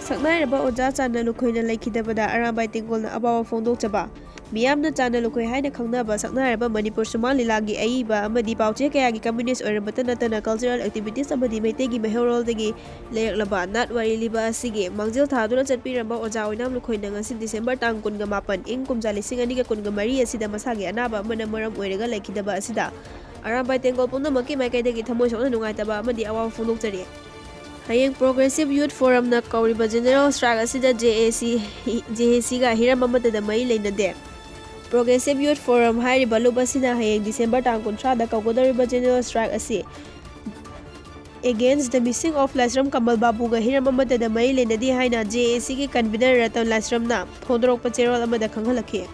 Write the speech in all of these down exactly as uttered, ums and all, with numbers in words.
ꯁꯛꯅꯥꯏꯔꯕ ꯑꯣꯖꯥ ꯆꯥꯟꯅ ꯂꯨꯈꯣꯏꯅ ꯂꯩꯈꯤꯗꯕꯗ ꯑꯔꯥꯝꯕꯥꯏ ꯇꯦꯡꯒꯣꯜꯅ ꯑꯋꯥꯕ ꯐꯣꯡꯗꯣꯛꯆꯕ꯫ ꯃꯤꯌꯥꯝꯅ ꯆꯥꯟꯅ ꯂꯨꯈꯣꯏ ꯍꯥꯏꯅ ꯈꯪꯅꯕ ꯁꯛꯅꯥꯏꯔꯕ ꯃꯅꯤꯄꯨꯔ ꯁꯨꯃꯥꯡ ꯂꯤꯂꯥꯒꯤ ꯑꯏꯕ ꯑꯃꯗꯤ ꯄꯥꯎꯆꯦ ꯀꯌꯥꯒꯤ ꯀꯝꯃ꯭ꯌꯨꯅꯤꯁ ꯑꯣꯏꯔꯝꯕꯇ ꯅꯠꯇꯅ cultural activities ꯑꯃꯗꯤ ꯃꯩꯇꯩꯒꯤ ꯃꯩꯍꯧꯔꯣꯜꯗꯒꯤ ꯂꯩꯔꯛꯂꯕ ꯅꯥꯠ ꯋꯥꯔꯤ ꯂꯤꯕ ꯑꯁꯤꯒꯤ ꯃꯥꯡꯖꯤꯜ ꯊꯥꯗꯨꯅ ꯆꯠꯄꯤꯔꯝꯕ ꯑꯣꯖꯥ ꯑꯣꯏꯅꯥꯝ ꯂꯨꯈꯣꯏꯅ ꯉꯁꯤ December ꯇꯥꯡ ꯀꯨꯟꯒ ꯃꯥꯄꯟ, ꯏꯪ ꯀꯨꯝꯖꯥ ꯂꯤꯁꯤꯡ ꯑꯅꯤꯒ ꯀꯨꯟꯒ ꯃꯔꯤ ꯑꯁꯤꯗ ꯃꯁꯥꯒꯤ ꯑꯅꯥꯕ ꯑꯃꯅ ꯃꯔꯝ ꯑꯣꯏꯔꯒ ꯂꯩꯈꯤꯗꯕ ꯑꯁꯤꯗ ꯑꯔꯥꯝꯕꯥꯏ ꯇꯦꯡꯒꯣꯜ ꯄꯨꯝꯅꯃꯛꯀꯤ ꯃꯥꯏꯀꯩꯗꯒꯤ ꯊꯃꯣꯏ ꯁꯣꯛꯅ ꯅꯨꯡꯉꯥꯏꯇꯕ ꯑꯃꯗꯤ ꯑꯋꯥꯕ ꯐꯣꯡꯗꯣꯛꯆꯔꯤ꯫ ꯍꯌꯦꯡ Progressive Youth Forumꯅ ꯀꯧꯔꯤꯕ general strike ꯑꯁꯤꯗ JAC, JACꯒ ꯍꯤꯔꯝ ꯑꯃꯠꯇꯗ ꯃꯔꯤ ꯂꯩꯅꯗꯦ꯫ Progressive Youth Forum ꯍꯥꯏꯔꯤꯕ ꯂꯨꯞ ꯑꯁꯤꯅ ꯍꯌꯦꯡ December ꯇꯥꯡ ꯀꯨꯟꯊ꯭ꯔꯥꯗ ꯀꯧꯒꯗꯧꯔꯤꯕ general strike ꯑꯁꯤ against the missing of ꯂꯥꯏꯁ꯭ꯔꯝ ꯀꯃꯜ ꯕꯥꯕꯨꯒ ꯍꯤꯔꯝ ꯑꯃꯠꯇꯗ ꯃꯔꯤ ꯂꯩꯅꯗꯦ ꯍꯥꯏꯅ JACꯒꯤ convener ꯔꯇꯟ ꯂꯥꯏꯁ꯭ꯔꯝꯅ ꯐꯣꯡꯗꯣꯔꯛꯄ ꯆꯦꯔꯣꯜ ꯑꯃꯗ ꯈꯪꯍꯜꯂꯛꯈꯤ꯫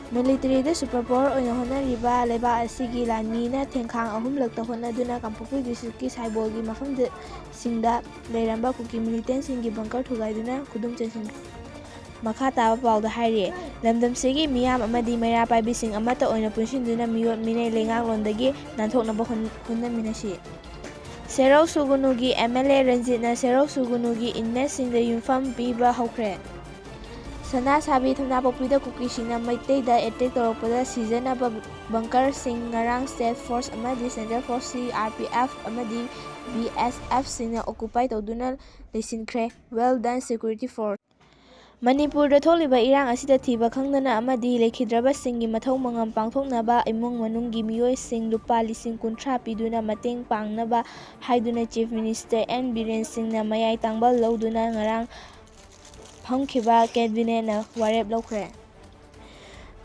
Militaryꯗ super power ꯑꯣꯏꯅ ꯍꯣꯠꯅꯔꯤꯕ ꯂꯩꯕꯥꯛ ꯑꯁꯤꯒꯤ ꯂꯥꯟꯃꯤꯅ ꯊꯦꯡꯈꯥꯡ ꯑꯍꯨꯝꯂꯛꯇ ꯍꯣꯠꯅꯗꯨꯅ ꯀꯥꯡꯄꯣꯛꯄꯤ districtꯀꯤ ꯁꯥꯏꯕꯣꯜꯒꯤ ꯃꯐꯝꯁꯤꯡꯗ ꯂꯩꯔꯝꯕ ꯀꯨꯀꯤ militantꯁꯤꯡꯒꯤ bunker ꯊꯨꯒꯥꯏꯗꯨꯅ ꯈꯨꯗꯨꯝ ꯆꯟꯁꯤꯟꯈ꯭ꯔꯦ꯫ ꯃꯈꯥ ꯇꯥꯕ ꯄꯥꯎꯗ ꯍꯥꯏꯔꯤ, ꯂꯝꯗꯝꯁꯤꯒꯤ ꯃꯤꯌꯥꯝ ꯑꯃꯗꯤ ꯃꯩꯔꯥ ꯄꯥꯏꯕꯤꯁꯤꯡ ꯑꯃꯠꯇ ꯑꯣꯏꯅ ꯄꯨꯟꯁꯤꯟꯗꯨꯅ ꯃꯤꯑꯣꯠ ꯃꯤꯅꯩ ꯂꯩꯉꯥꯛꯂꯣꯟꯗꯒꯤ ꯅꯥꯟꯊꯣꯛꯅꯕ ꯍꯣꯠ-, ꯍꯣꯠꯅꯃꯤꯟꯅꯁꯤ꯫ ꯁꯦꯔꯧ ꯁꯨꯒꯨꯅꯨꯒꯤ MLA ꯔꯟꯖꯤꯠꯅ ꯁꯦꯔꯧ ꯁꯨꯒꯨꯅꯨꯒꯤ inmateꯁꯤꯡꯗ ꯌꯨꯝꯐꯝ ꯄꯤꯕ ꯍꯧꯈ꯭ꯔꯦ꯫ ꯁꯅꯥ ꯁꯥꯕꯤ ꯊꯝꯅꯥꯄꯣꯛꯄꯤꯗ ꯀꯨꯀꯤꯁꯤꯡꯅ ꯃꯩꯇꯩꯗ attack ꯇꯧꯔꯛꯄꯗ ꯁꯤꯖꯤꯟꯅꯕ bunkerꯁꯤꯡ ꯉꯔꯥꯡ state force ꯑꯃꯗꯤ central force, CRPF ꯑꯃꯗꯤ BSFꯁꯤꯡꯅ occupy ꯇꯧꯗꯨꯅ ꯂꯩꯁꯤꯟꯈ꯭ꯔꯦ꯫ Well done, security force꯫ ꯃꯅꯤꯄꯨꯔꯗ ꯊꯣꯛꯂꯤꯕ ꯏꯔꯥꯡ ꯑꯁꯤꯗ ꯊꯤꯕ ꯈꯪꯗꯅ ꯑꯃꯗꯤ ꯂꯩꯈꯤꯗ꯭ꯔꯕꯁꯤꯡꯒꯤ ꯃꯊꯧ ꯃꯉꯝ ꯄꯥꯡꯊꯣꯛꯅꯕ ꯏꯃꯨꯡ ꯃꯅꯨꯡꯒꯤ ꯃꯤꯑꯣꯏꯁꯤꯡ ꯂꯨꯄꯥ ꯂꯤꯁꯤꯡ ꯀꯨꯟꯊ꯭ꯔꯥ ꯄꯤꯗꯨꯅ ꯃꯇꯦꯡ ꯄꯥꯡꯅꯕ ꯍꯥꯏꯗꯨꯅ Chief Minister N ꯕꯤꯔꯦꯟ ꯁꯤꯡꯅ ꯃꯌꯥꯏ ꯇꯥꯡꯕ ꯂꯧꯗꯨꯅ ꯉꯔꯥꯡ ꯐꯝꯈꯤꯕ cabinetꯅ ꯋꯥꯔꯦꯞ ꯂꯧꯈ꯭ꯔꯦ꯫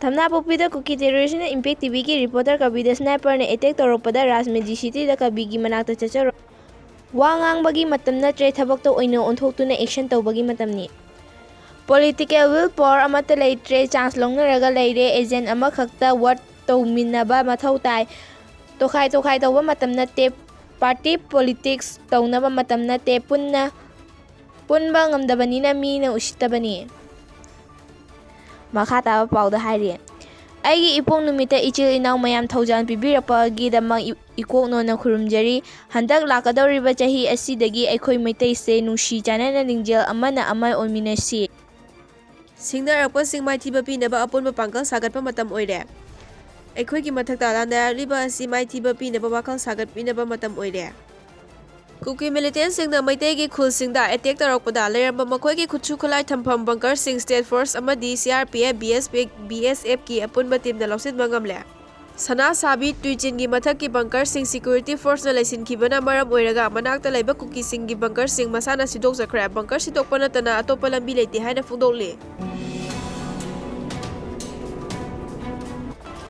ꯊꯝꯅꯥꯄꯣꯛꯄꯤꯗ ꯀꯨꯀꯤ terroristꯅ Impact TVꯒꯤ reporter ꯀꯕꯤꯗ sniperꯅ attack ꯇꯧꯔꯛꯄꯗ ꯔꯥꯖꯃꯦꯗꯤ cityꯗ ꯀꯕꯤꯒꯤ ꯃꯅꯥꯛꯇ ꯆꯠꯆꯔꯣ꯫ ꯋꯥ ꯉꯥꯡꯕꯒꯤ ꯃꯇꯝ ꯅꯠꯇ꯭ꯔꯦ, ꯊꯕꯛꯇ ꯑꯣꯏꯅ ꯑꯣꯟꯊꯣꯛꯇꯨꯅ action ꯇꯧꯕꯒꯤ ꯃꯇꯝꯅꯤ꯫ Political will power ꯑꯃꯠꯇ ꯂꯩꯇ꯭ꯔꯦ, chance ꯂꯧꯅꯔꯒ ꯂꯩꯔꯦ, agent ꯑꯃꯈꯛꯇ vote ꯇꯧꯃꯤꯟꯅꯕ ꯃꯊꯧ ꯇꯥꯏ꯫ ꯇꯣꯈꯥꯏ ꯇꯣꯈꯥꯏ ꯇꯧꯕ ꯃꯇꯝ ꯅꯠꯇꯦ, party politics ꯇꯧꯅꯕ ꯃꯇꯝ ꯅꯠꯇꯦ, ꯄꯨꯟꯅ ꯄꯨꯟꯕ ꯉꯝꯗꯕꯅꯤꯅ ꯃꯤꯅ ꯎꯁꯤꯠꯇꯕꯅꯤ꯫ ꯃꯈꯥ ꯇꯥꯕ ꯄꯥꯎꯗ ꯍꯥꯏꯔꯤ, ꯑꯩꯒꯤ ꯏꯄꯣꯛ ꯅꯨꯃꯤꯠꯇ ꯏꯆꯤꯜ ꯏꯅꯥꯎ ꯃꯌꯥꯝ ꯊꯧꯖꯥꯜ ꯄꯤꯕꯤꯔꯛꯄꯒꯤꯗꯃꯛ ꯏ-, ꯏꯀꯣꯛꯅꯣꯅ ꯈꯨꯔꯨꯝꯖꯔꯤ꯫ ꯍꯟꯗꯛ ꯂꯥꯛꯀꯗꯧꯔꯤꯕ ꯆꯍꯤ ꯑꯁꯤꯗꯒꯤ ꯑꯩꯈꯣꯏ ꯃꯩꯇꯩꯁꯦ ꯅꯨꯡꯁꯤ ꯆꯥꯟꯅꯅ ꯂꯤꯡꯖꯦꯜ ꯑꯃꯅ ꯑꯃ ꯑꯣꯏꯃꯤꯟꯅꯁꯤ꯫ ꯁꯤꯡꯅꯔꯛꯄꯁꯤꯡ ꯃꯥꯏꯊꯤꯕ ꯄꯤꯅꯕ ꯑꯄꯨꯟꯕ ꯄꯥꯡꯒꯜ ꯁꯥꯒꯠꯄ ꯃꯇꯝ ꯑꯣꯏꯔꯦ꯫ ꯑꯩꯈꯣꯏꯒꯤ ꯃꯊꯛꯇ ꯂꯥꯟꯗꯥꯔꯛꯂꯤꯕ ꯑꯁꯤ ꯃꯥꯏꯊꯤꯕ ꯄꯤꯅꯕ ꯋꯥꯈꯜ ꯁꯥꯒꯠꯄꯤꯅꯕ ꯃꯇꯝ ꯑꯣꯏꯔꯦ꯫ ꯀꯨꯀꯤ ꯃꯤꯂꯤꯇꯦꯟꯁꯤꯡꯅ ꯃꯩꯇꯩꯒꯤ ꯈꯨꯜꯁꯤꯡꯗ ꯑꯦꯇꯦꯛ ꯇꯧꯔꯛꯄꯗ ꯂꯩꯔꯝꯕ ꯃꯈꯣꯏꯒꯤ ꯈꯨꯠꯁꯨ ꯈꯨꯠꯂꯥꯏ ꯊꯝꯐꯝ ꯕꯪꯀꯔꯁꯤꯡ ꯁ꯭ꯇꯦꯠ ꯐꯣꯔꯁ ꯑꯃꯗꯤ C R P F, B S P, B S ꯑꯦꯐꯀꯤ ꯑꯄꯨꯟꯕ ꯇꯤꯝꯅ ꯂꯧꯁꯤꯟꯕ ꯉꯝꯂꯦ꯫ ꯁꯅꯥ ꯁꯥꯕꯤ ꯇꯨꯏꯆꯤꯟꯒꯤ ꯃꯊꯛꯀꯤ ꯕꯪꯀꯔꯁꯤꯡ ꯁꯦꯀ꯭ꯌꯨꯔꯤꯇꯤ ꯐꯣꯔꯁꯅ ꯂꯩꯁꯤꯟꯈꯤꯕꯅ ꯃꯔꯝ ꯑꯣꯏꯔꯒ ꯃꯅꯥꯛꯇ ꯂꯩꯕ ꯀꯨꯀꯤꯁꯤꯡꯒꯤ ꯕꯪꯀꯔꯁꯤꯡ ꯃꯁꯥꯅ ꯁꯤꯗꯣꯛꯆꯈ꯭ꯔꯦ꯫ ꯕꯪꯀꯔ ꯁꯤꯗꯣꯛꯄ ꯅꯠꯇꯅ ꯑꯇꯣꯞꯄ ꯂꯝꯕꯤ ꯂꯩꯇꯦ ꯍꯥꯏꯅ ꯐꯣꯡꯗꯣꯛꯂꯤ꯫